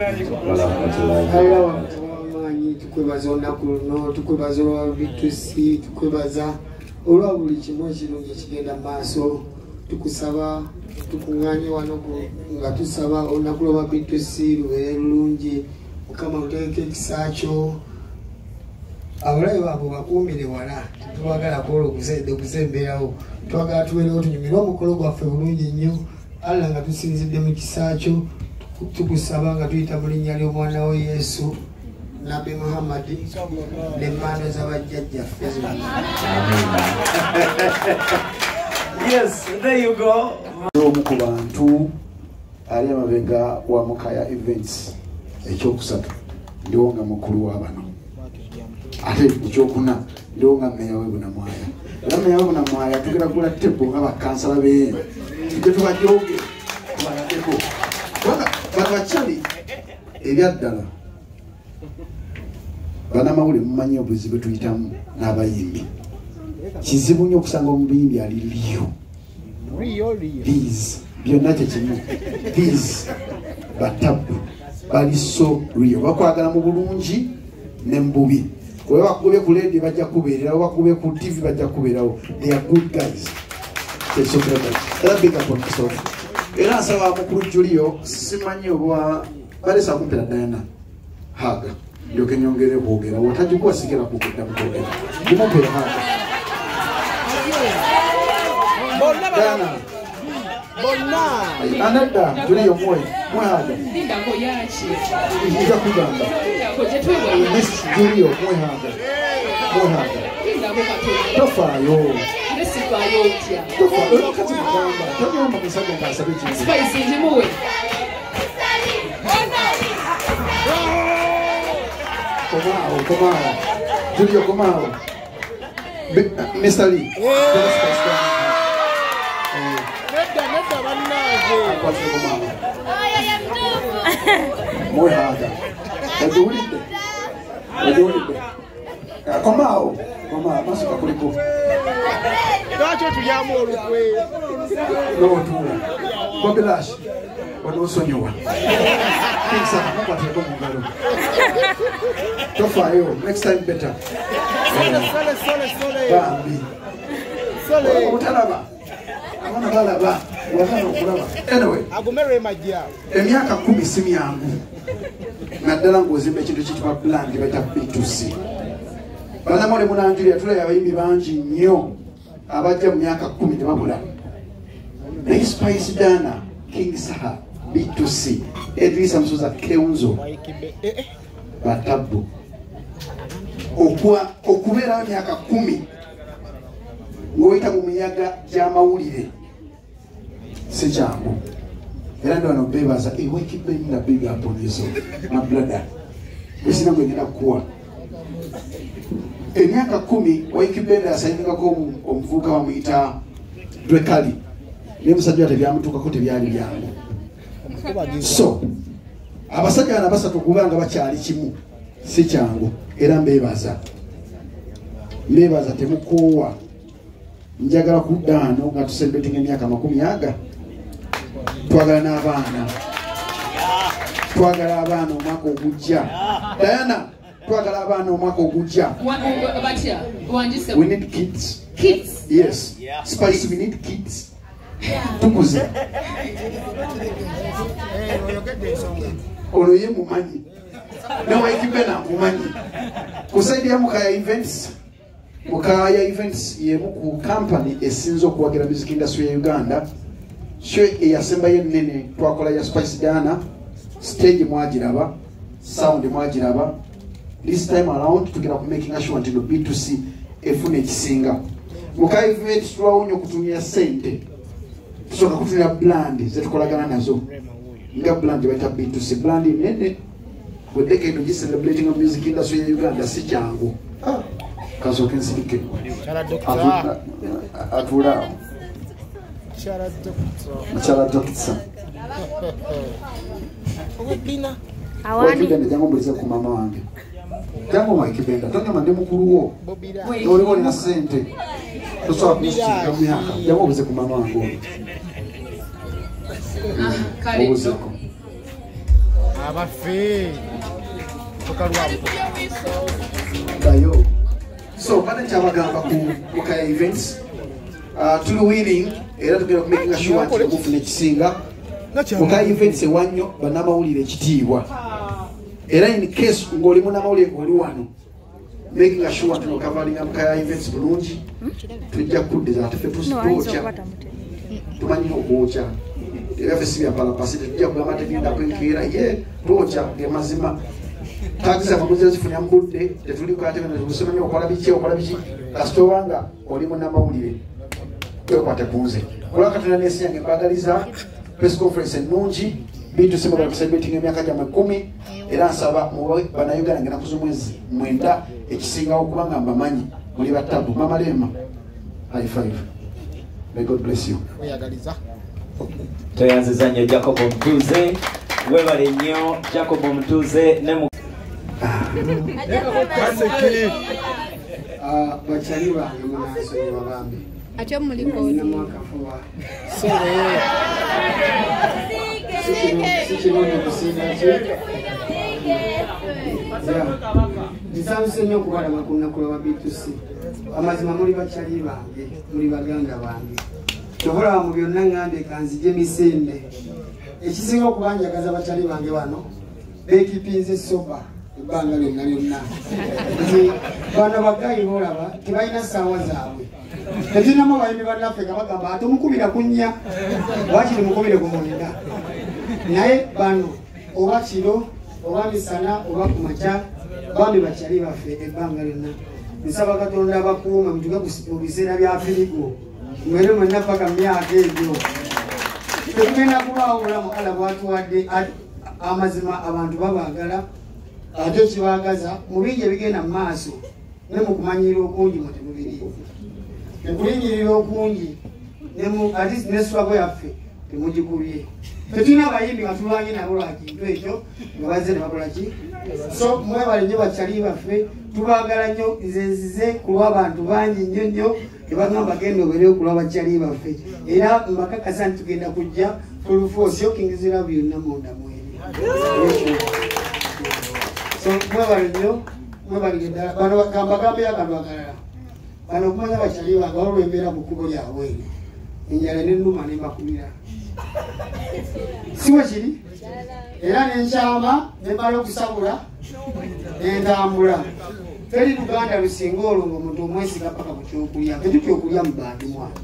Warahmatullahi wabarakatuh. Tukwebaza olunaku luno, tukwebaza olwa B2C, tukwebaza olwa buli kimu ekirungi ekigenda mu maaso. Tukusaba tukuŋŋaanye wano nga tusaba olunaku lwa B2C lubeere lulungi. Mukama oteeke ekisa kyo, abalabe baabwe bakuumire wala, tetwagala kwola okuzembeerawo, twagala tubeerewo tunyumirwe omukolo gwaffe bulungi nnyo. Allah nga tusinzidde mu kisa kyo, tukusaba nga tuyita mu linnya ly'omwana wo Yesu, Nabbi Muhammad, n'emmando z'abajjajjaffe zonna. Yes, there you go. Omu ku bantu ali amabega wa Mukaya Events ekyokusatu, ndiwo nga mukulu wa bano, ate ekyokuna ndiwo nga mmeya w'e Bunamwaya. Era mmeya w'e Bunamwaya tugenda kugula tebo nga bakansala beeyo, tujje tubajoge tubalageko, kubanga bano bakyali ebyaddala. Bannamawulire mumanyi obuzibu bwe tuyitamu n'abayimbi. Kizibu nnyo okusanga omuyimbi ali liyo. These byonna kye kimu. These batabu bali so real, bakwagala mu bulungi ne mu bubi. Bwe bakubye ku radio bajja kubeererawo, bakubye ku TV bajja kubeerawo. They are good guys. Era big up on yourself. Era nsaba mukulu Julio, simanyi oba balesa kumpera Diana Haga, ndyoke nyongere kwogera. Watagikuwa sigera kugenda mukwogera, ndimumpera Haga. Diana Anadda Julio mwe mwehaga nja kugamba Miss Julio mwehaga mwehaga tofaayo tofaayo kati mugamba tonyamba musajja nga asabe ekintu. Spice njimuwe. Komaawo komaawo Julio komaawo Mr. Lee. Mwehaga ogiwulidde ogiwulidde komaawo komaawo amaaso gakuliko lwaki otulyamu olukwe n'otuula Bobilash onoosonyiwa Kinsaka mukwatireko mu ngalo tofaayo next time better. Bambi obutalaba abaana balaba wagana okulaba. Anyway, emyaka 10 si myangu naddala ng'ozimba ekintu kiyitibwa brand bayita B2C. Bannamawulire munanjulira tulaba abayimbi bangi nnyo abajja mu myaka 10 ne babula. Naye Spice Diana, King Saha, B2C, Edrisa Musuuza Keunzo, batabu okubeerawo emyaka 10 ng'oyita mu miyaga gy'amawulire si kyangu. Era ndi wano beebaza Ykee big up on yourself my brother. Esina gwe ngenda kukuwa emyaka 10. Ykee Benda yasayiningako omuvubuka bamuyita Dwekali, naye musajja tebyamutuukako tebyali byangu. So abasajja bano abasatu kubanga bakyali kimu si kyangu. Era mbeebaza mbeebaza temukoowa. Njagala kudda wano nga tucelebrating emyaka 20. Twagala n'abaana, twagala abaana omwaka ogujja. Diana, twagala abaana omwaka ogujja. We need kids. Kids? Yes. Spice, we need kids. Tukuze ono ye mumanyi ne Ykee Benda nkumanyi. Ku side ya Mukaya Events, Mukaya Events yemu ku company esinze okuwagira music industry ya Uganda. Show eyasembayo ennene twakola ya Spice Diana, stage mwagiraba, sound mwagiraba. This time around tugenda ku making sure nti no B2C efuna ekisinga. Mukaya Events tulwawo nnyo okutumya ssente, tusooka kutunira brand zetukolagana nazo nga brand bayita B2C, brand nene. Bwe eno gicelebrating music industry ya Uganda si kyangu. Kasooke nsirike atuula awo mukyala Dokita. Ykee Benda jangu mbulize ku maama wange. Jangu Ykee Benda tonyoma ndi mukulu wo oliwo olina ssente tosobola kumusindika mu myaka. Jangu obuze ku maama wange ono. Obuzeeko. Abaffe Dayo. So bana kyabagamba ku Mukaya Events tuli willing era tugenda ku making sure nti okufuna ekisinga. Mukaya Events ewannyo bannamawulire ekitiibwa, era in case ng'oli munnamawulire ng'oli wano, making sure nti okavalinga Mukaya Events bulungi, tujja kuddiza ate ffe twokya, tumanyi okwokya era ffe si bya palapasi, tetujja kugamba tegenda kwenkeera ye twokya ge mazima. Taxi amaguzi zifunira mu budde, tetuli kusimanyi okola biki okola biki, kasita obanga oli munnamawulire kwekwate ku nze. Olwa Katonda n'ensi yange mbagaliza press conference ennungi, B2C mugala celebrating emyaka gyammwe 10, era nsaba muwe bannayuganda ng'ennaku z'omwezi 9 ekisingawo kubanga mbamanyi muli battabu. Mama Lema, high five. May God bless you. Tweyanziza nnyo Jacob Omutuuze, webale nnyo Jacob Omutuuze ne Bakyali bange munansonyiwa bambi. Ate muliko mwakafuba. Si kirungi kusinga ki? Nsanyuse nnyo okubalaba ku lunaku lwa B2C. Amazima muli bakyali bange, muli baganda bange. Kyova mu byonna ŋŋambye kanzije misinde. Ekisinga okubanjagaza bakyali bange bano beekipinze soba ebbanga lyonna lyonna. Nti bano bagayi boolaba tebalina ssaawa zaabwe. Tetulinamu abayimbi bannaffe nga bagamba ate omukubira ku 4, waakiri mukubire ku 9. Naye bano oba kiro oba misana oba ku makya bambi bakyali baffe ebbanga lyonna. Nsaba Katonda abakuume mutuuke mu biseera bya firigo, mwere mwenna paka mu myaka egyo. Tetugenda kubaawo bulamu Allah bw'atuwadde. Amazima abantu babaagala ate kibaagaza mu bingi ebigenda mu maaso ne mu kumanyira okungi mwe temubiri, okulinnyirira okungi ate ne swago yaffe temugikubye. Tetulina abayimbi nga tulwanye nabo lwa kintu ekyo nga bazze ne bakola ki. So mwebale nnyo bakyali baffe, tubaagala nnyo. Nze nzize ku lw'abantu bangi nnyo nnyo ebagamba genda obeereyo ku lw'abakyali baffe, era mbakakasa nti tugenda kujja full force okingizira byonna munda mweri. So mwebale nnyo, mwebalire ddala. Bano gambagambeyo akantu akalala, bano okumanya bakyali bange waliwo embeera mu kkubo lyabwe eryo, enjala n'ennuma nembakubira, si bwe kiri? Era nenkyama nemala okusabula nentambula. Teri Luganda lusinga olwo ng'omuntu omwesiga paka ku kyokulya, tetutya okulya mu bantu mwana.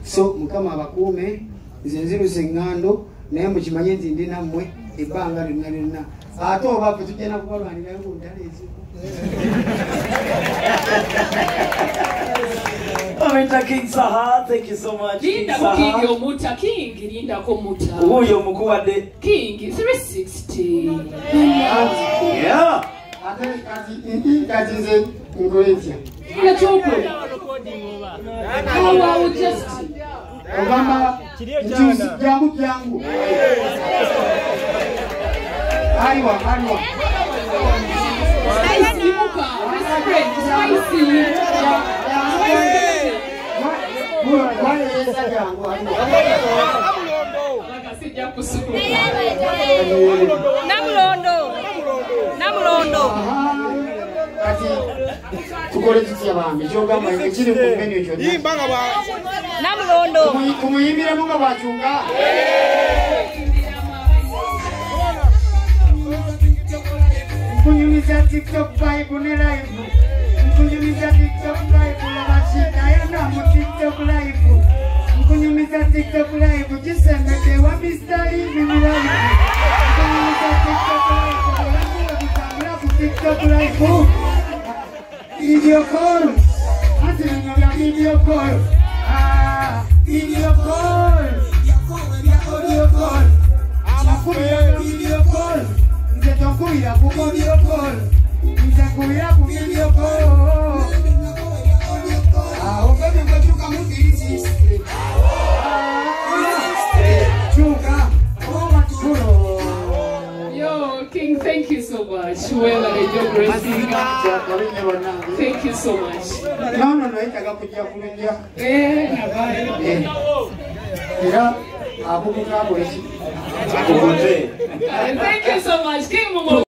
So Mukama abakuume. Nze nziruse eŋŋando, naye mukimanye nti ndi nammwe ebbanga lyonna lyonna. Ate oba ffe tugenda kubalwanirayo ku ntalo ezimu. Omuyita King Saha, thank you so much. King Lindako King Saha. Omuta King, lindako muta. Wuuyo omukuwadde. King 360. Yeah. Ate kati nze nkole ntya? Nakyokola. Awo just Ogamba nti jangu jangu. Aliwa aliwa. Spicy muka, best friend, spicy. Spicy. Waleesa jangu aliwa. Abaga sijja kusukuma. Namulondo. Namulondo. Kati tukole tutya bambi? Kyogamba ekiri ku menu kyonna. Namulondo. Tumuyimbiremu nga bw'akyuka. Nkunyumiza TikTok vibe ne live. Nkunyumiza TikTok live laba kidayana mu TikTok live. Nkunyumiza TikTok live kisembedde wa Mr. Living live. Nkunyumiza TikTok live obulamu bwe butambula ku TikTok live. Video call. Anti bino bya video call. Ah, video call. Audio call. Amakubira video call. Nze tonkubira ku audio call. Nze nkubira ku video call. Ah, obebi gwekyuka mu 360. Ah, kyuka. Oba tukulo. Yo, King, thank you so much. Well, your blessing. Thank you so much. No, yetaaga kujja kulujja. Eh, nabayo. Era akubuka akola ki? Kukote. Thank you so much. King Mumo.